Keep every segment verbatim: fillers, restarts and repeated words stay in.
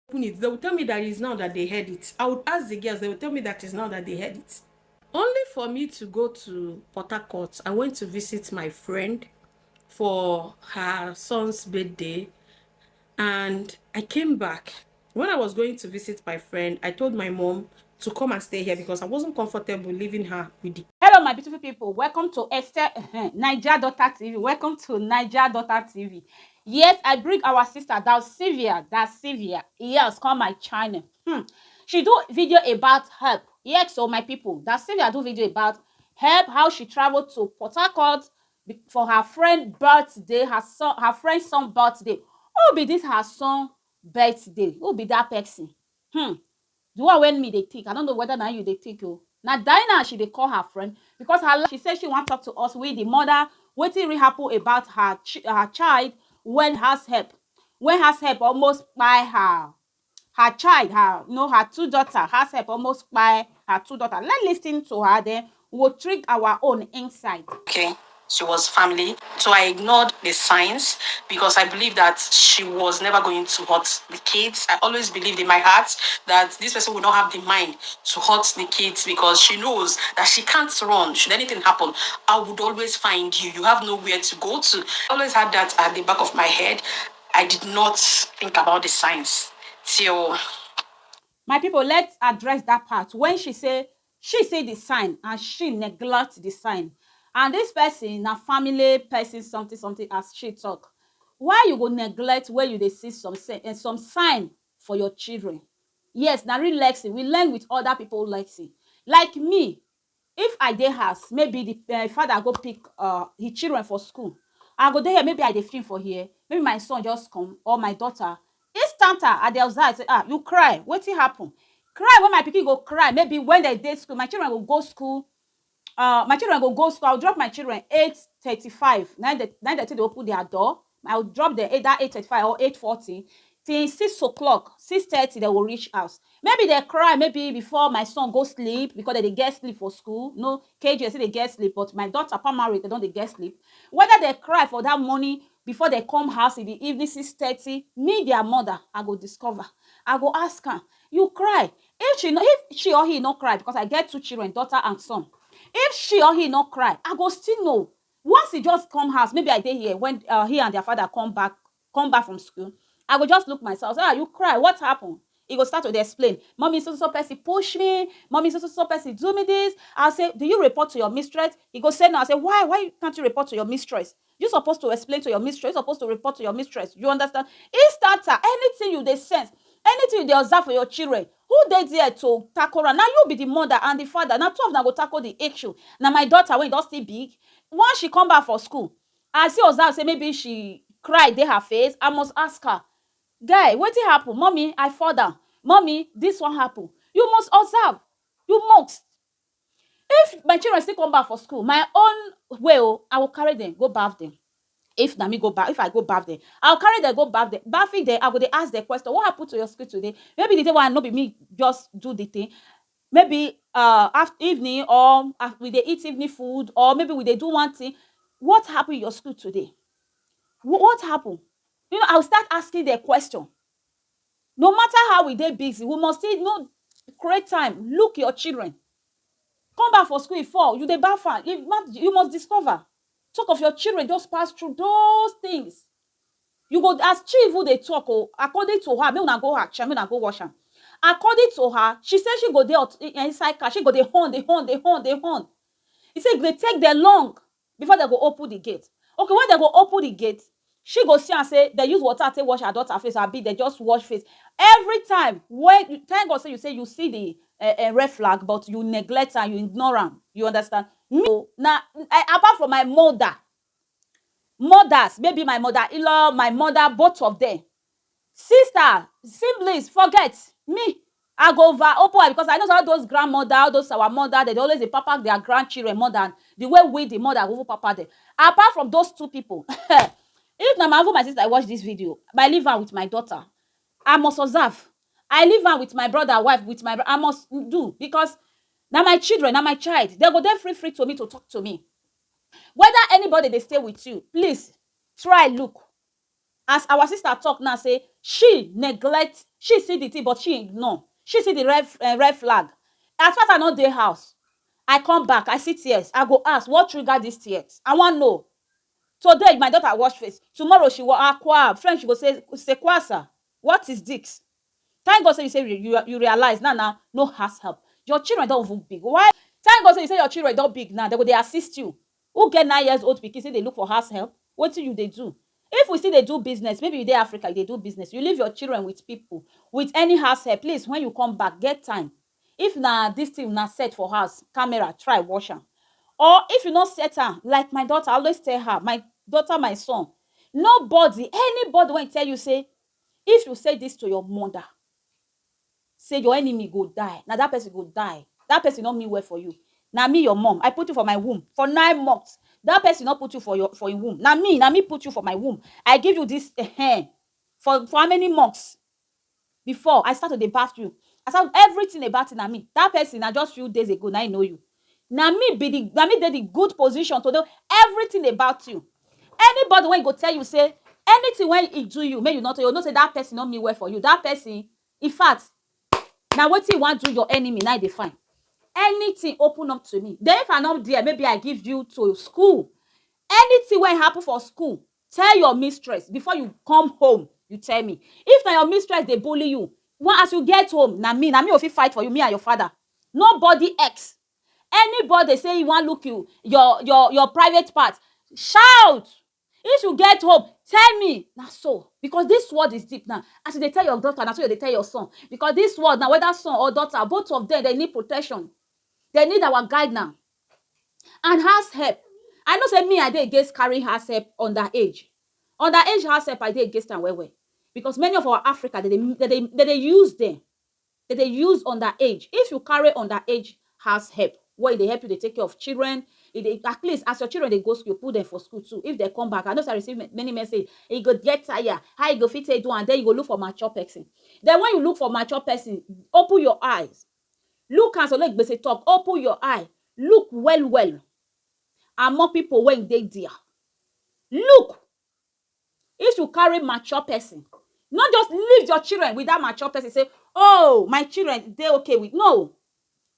open it, they will tell me that it's now that they heard it. I would ask the girls, they will tell me that it's now that they heard it. Only for me to go to Port Harcourt, I went to visit my friend for her son's birthday, and I came back. When I was going to visit my friend, I told my mom to come and stay here because I wasn't comfortable leaving her with the Hello, my beautiful people. Welcome to Esther Niger Daughter T V. Welcome to Niger Daughter T V. Yes, I bring our sister, that Sylvia, that Sylvia. Yes, come my channel. Hmm. She do video about help. Yes, so my people, that Sylvia do video about help, how she traveled to Port Harcourt be- for her friend birthday, her son, her friend's son birthday. Who be this her son birthday? Who be that person? Hmm. The one when me they think, I don't know whether now you they think, oh. Now Diana, she they call her friend because her she said she want talk to us with the mother. What really happen about her ch- her child when has help, when has help almost by her, her child, her you know her two daughter has help almost by her two daughter. Let's listen to her, then we'll trick our own inside. Okay. She was family, so I ignored the signs because I believe that she was never going to hurt the kids. I always believed in my heart that this person would not have the mind to hurt the kids because she knows that she can't run. Should anything happen, I would always find you. You have nowhere to go to. I always had that at the back of my head. I did not think about the signs till My people, let's address that part. When she say she see the sign and she neglect the sign, and this person na family person, something something, as she talk, why you go neglect where you dey see some se- eh, some sign for your children? Yes, na real Lexi. We learn with other people Lexi. Like me, if I dey house, maybe the uh, father go pick uh, his children for school. I go dey here, maybe I dey film for here. Maybe my son just come or my daughter. Instanta, I dey observe say, ah, you cry. Wetin happen? Cry when my pikin go cry. Maybe when they dey school, my children go go school. Uh, my children go go school. I'll drop my children eight thirty-five. Nine the nine thirty they open their door. I'll drop them eight that eight thirty-five or eight forty till six o'clock, six thirty they will reach house. Maybe they cry, maybe before my son go sleep because they dey get sleep for school. No, K G S they get sleep, but my daughter primary they don't they get sleep. Whether they cry for that morning before they come house in the evening six thirty, me their mother I go discover. I go ask her, you cry? If she no, if she or he no cry because I get two children, daughter and son. If she or he no cry, I go still know. Once he just come house, maybe I dey here when uh, he and their father come back, come back from school. I go just look myself. Say, ah, you cry. What happened? He go start to dey explain. Mommy, so so person push me. Mommy, so so so person do me this. I'll say, do you report to your mistress? He go say no. I say, why? Why can't you report to your mistress? You supposed to explain to your mistress. You supposed to report to your mistress. You understand? Instanta, anything you dey sense, anything you dey observe for your children, who dey there to tackle am? Now you be the mother and the father. Now two of them go tackle the issue. Now my daughter when e don still big, once she come back for school, I see observe say maybe she cry dey her face. I must ask her, guy, wetin happen? Mommy, I fall down. Mommy, this one happen. You must observe. You must. If my children still come back for school, my own way, oh, I will carry them, go bath them. If na me go bath, if I go bath them, I'll carry them, go bath them. Bathing them, I go dey ask the question, what happened to your school today? Maybe the day one, no be me just do the thing. Maybe uh after evening or af- we dey eat evening food or maybe we dey do one thing. What happened in your school today? Wh- What happened? You know, I'll start asking the question. No matter how we dey busy, we must still no create time. Look your children. Come back for school, if fall, you dey bath am. If not, you must discover. Talk of your children, just pass through those things. You go as she even dey talk, oh, according to her, make una go her chair, make una go wash am. According to her, she say she go dey out- i- inside car, she go dey horn, dey horn, dey horn, dey horn. He say they take them long before they go open the gate. Okay, when they go open the gate, she go see and say they use water take wash her daughter face, abi they just wash face. Every time when you thank God say you say you see the uh, uh, red flag, but you neglect and you ignore am. You understand? Me, oh, na I, apart from my mother, mothers, maybe my mother-in-law, my mother, both of them, sister, siblings, forget me. I go over open eye because I know say all those grandmother, all those our mother, they dey always dey papa their grandchildren more than the way we the mother go papa them. Apart from those two people, if na my even my sister I watch this video, I leave her with my daughter. I must observe. I leave her with my brother, wife, with my bro- I must do because na my children, na my child. They go dey free free to me to talk to me. Whether anybody dey stay with you, please try look. As our sister talk now say she neglect, she see the thing but she ignore. She see the red, eh, red flag. As far as I no dey house, I come back, I see tears, I go ask what trigger these tears. I wan know. Today my daughter wash face, tomorrow she wa akwa, friend she go say, "Sekwasa, what is this?" Thank God say you say you, you, you realize now, now no house help. Your children don even big. Why? Thank God say you say your children don big now, they go dey assist you. Who get nine years old pikin say dey look for house help? Wetin you dey do? If we still dey do business, maybe you dey Africa, you dey do business, you leave your children with people, with any house help, please, when you come back, get time. If na this thing na set for house, camera, try watch am. Or if you no set am, like my daughter, I always tell her, my daughter, my son, nobody, anybody wey tell you say, if you say this to your mother, say your enemy go die, na that person go die. That person no mean well for you. Na me, your mom, I put you for my womb for nine months. That person no put you for your, for im womb. Na me, na me put you for my womb. I give you this, eh, for, for how many months? Before I start to dey baff you, I start, everything about you na me. That person na just few days ago na I know you. Na me be the, na me dey the good position to know everything about you. Anybody wey go tell you say anything wey e do you, make you not, you know say that person no mean well for you. That person, in fact, na wetin you wan do your enemy na I dey find. Anything open up to me. Then if I no there, maybe I give you to school. Anything wey happen for school, tell your mistress before you come home. You tell me. If na your mistress dey bully you, well, as you get home, na me, na me go fit fight for you, me and your father. Nobody else. Anybody say he wan look you, your, your, your private part, shout. If you get home, tell me. Na so, because this world is deep now. As you dey tell your daughter, na so you dey tell your son. Because this world now, whether son or daughter, both of them, they need protection. They need our guide now. And house help. I know say me, I dey against carrying house help underage. Underage house help, I dey against am well well. Because many of our Africa, they dey, they dey, they dey use them. They dey use underage. If you carry underage house help, wey e dey help you dey take care of children, e dey, at least as your children dey go school, put them for school too. If they come back, I know say I receive ma-, many message. E go get tired. How e go fit take do am? Then you go look for mature person. Then when you look for mature person, open your eyes. Look as Ologbese talk. Open your eye. Look well well. And more people wey dey there. Look. If you carry mature person, not just leave your children with that mature person. Say, "Oh, my children, they okay with." No.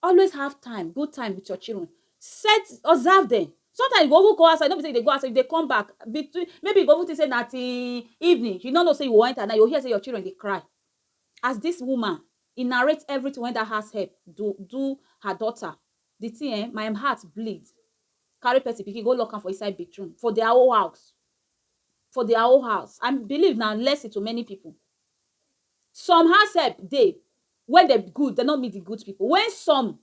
Always have time, good time with your children. Set, observe them. Sometimes you go even go outside, no be say you dey go outside, you dey come back. Between, maybe you go even think say na till evening. You no know say you go enter now, you hear say your children dey cry. As this woman, e narrate everything wey that house help do, do her daughter. The thing, eh, my heart bleed. Carry person pikin go lock am for inside bedroom for their whole house. For their whole house. I believe na lesson to many people. Some house help dey, when they good, they no meet the good people. When some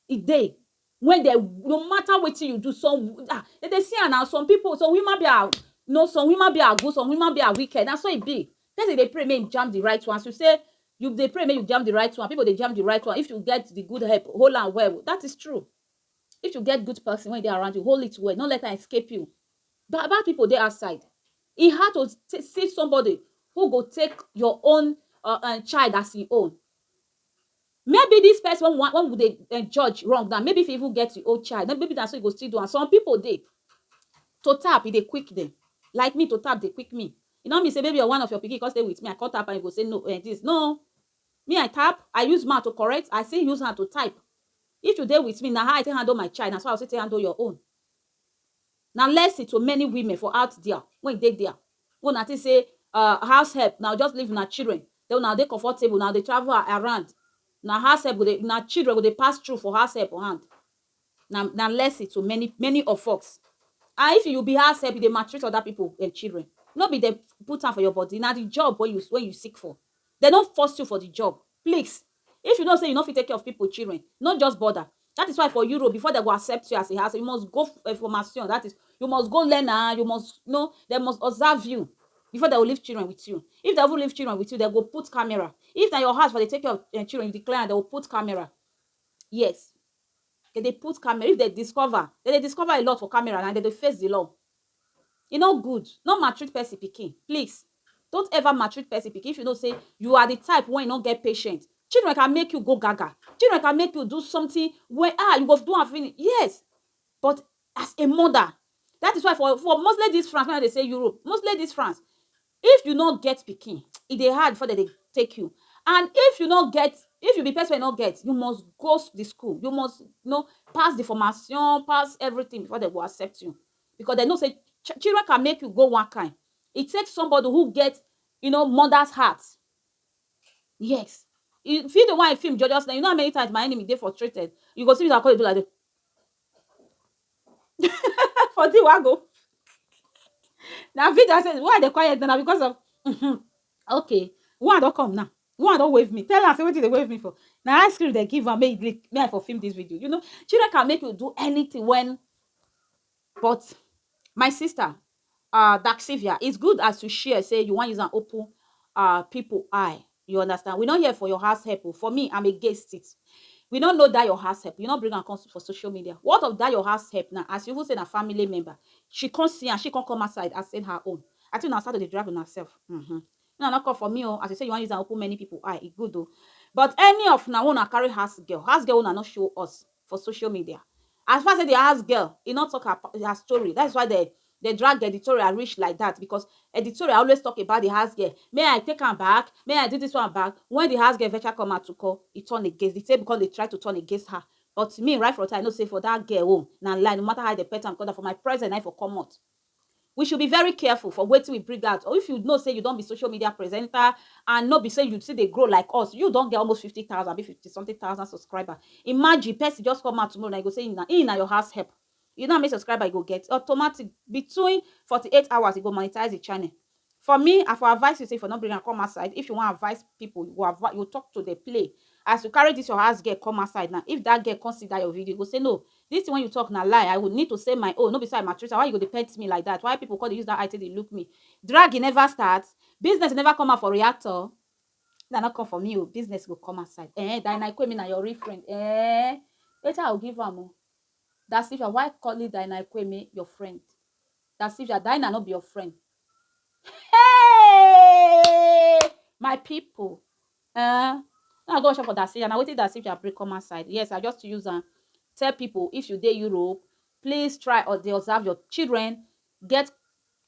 e dey, when they, no matter wetin you do, some, ah, they dey see am now. Some people, some women be are, no, some women be are good, some women be are wicked. Na so e be. Person dey pray make him jam the right one. So say you dey pray make you jam the right one. People dey jam the right one. If you get the good help, hold am well. That is true. If you get good person wey dey around you, hold it well. No let am escape you. Bad, bad people dey outside. E hard to t-, see somebody who go take your own, uh, uh, child as him own. Maybe this person, when, when we dey, uh, judge wrong now, maybe if you even get your own child, then maybe that's what you go still do. And some people dey, to tap, e dey quick them. Like me, to tap dey quick me. You know me say, "Baby, you're one of your pikin, come stay with me." I come tap and you go say, "No, eh, this." No. Me, I tap, I use mouth to correct, I still use hand to type. If you dey with me, na how I take handle my child, na so I still take handle your own. Na lesson to many women for out there, when dey there. When I think say, uh, house help, now just leave na children. Then now they comfortable, now they travel a-, around. Na house help, go dey, na children go dey pass through for house help hand. Na, na lesson to many, many of us. And if you be house help, you dey maltreat other people and children. No be dem put am for your body. Na the job when you, when you seek for. They don't force you for the job. Please, if you know say you no fit take care of people children, no just bother. That is why for Europe, before they go accept you as a house, you must go f-, eh, formation. That is, you must go learn. Ah, you must know, they must observe you before they will leave children with you. If they will leave children with you, they go put camera. If na your house for they take care of, eh, children, you declare, they will put camera. Yes. They dey put camera. If they discover, they dey discover a lot for camera and they dey face the law. E no good. No maltreat person pikin, please. Don't ever maltreat person pikin. If you know say you are the type when you no get patient, children can make you go gaga. Children can make you do something when, ah, you go do am finish. Yes. But as a mother, that is why for, for mostly this France, when they say Europe, mostly this France, If you no get pikin, e dey hard before dem dey take you. And if you no get, if you be person wey no get, you must go s- the school. You must, you know, pass the formation, pass everything before dem go accept you. Because dem know say ch- children can make you go one kind. It takes somebody who get, you know, mother's heart. Yes. If you the one film Jojo Snell, you know how many times my enemy dey frustrated. You go see me, I call you do like this. For the wago. Now video I said, why they quiet now? Because of, mhm. Okay. Why don't come now? Why don't wave me? Tell us what they wave me for. Now ice cream they give am, make, make I for film this video. You know, children can make you do anything when, but my sister, uh, Daxivia, it's good as you share, say you want use an open, uh, people eye. You understand? We not here for your house help. Oh. For me, I'm against it. We don't know that your house help. You not bring and come for social media. What of that your house help now? As you even say a family member, she can't see and she can't come outside and say her own. I think I started to drag on herself. Mm-hmm. No, not call for me. Oh, as you say, you want use and open many people eye. It good though. But any of now wanna carry house girl. House girl wanna not show us for social media. As far as the house girl, he not talk her, her story. That's why they they drag editorial reach like that, because editorial always talk about the house girl. May I take am back? May I do this one back? When the house girl venture come out to call, he turn against. They say because they try to turn against her. But me, right for time, I know say for that girl, oh, na lie. No matter how they pet am, because for my present, I for come out. We should be very careful for wetin we bring out. Or if you know say you don't be social media presenter and not be say you see they grow like us, you don't get almost fifty thousand, be fifty something thousand subscriber. Imagine person just come out tomorrow and go say, "Ina, Ina your house help." You know how many subscriber you go get? Automatic, between forty-eight hours, you go monetize the channel. For me, I for advise you say for not bring and come outside. If you want advise people, you go advi- you talk to the play. As you carry this your house girl come outside now, if that girl consider your video, you go say, "No, this thing when you talk na lie. I would need to say my own. No be so I maltreat her. Why you go depend me like that? Why people call use that item they look me? Drag e never start. Business never come out for reactor." That not come for me. Oh, business go come outside. Eh, Diana Ikwemi na your real friend. Eh, later I'll give am. Oh. That's if why call it Diana Ikwemi your friend. That's if Diana not be your friend. Hey, my people. Uh, now go shop for Dacia. Now wait till Dacia break come outside. Yes, I just use and tell people if you dey Europe, please try or they observe your children, get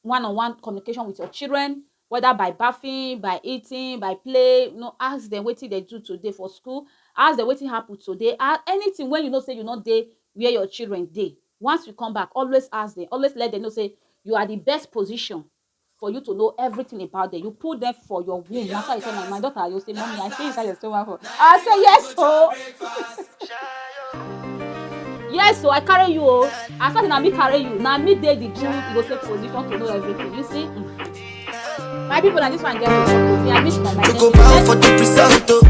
one-on-one communication with your children, whether by bathing, by eating, by play. You know, ask them what they do today for school. Ask them what happened today. Ah, anything when you know say you not dey where your children dey. Once you come back, always ask them. Always let them know say you are the best position for you to know everything about them. You put them for your womb. That's why you say, "My, my daughter," you say, "Mommy, I stay inside your stomach." For I say, "Yes, oh." Yes, so I carry you. Oh. As far as na me carry you, now me dey the good, you go say position to know everything. You see? Mm. My people, and this one get to talk. Me, I miss my, my You go bow for the result, oh.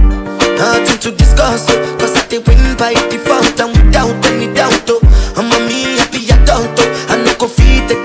Nothing to discuss, oh. Cause I dey win by default and without any doubt, oh. I'm a me happy adult, oh. I no go fit take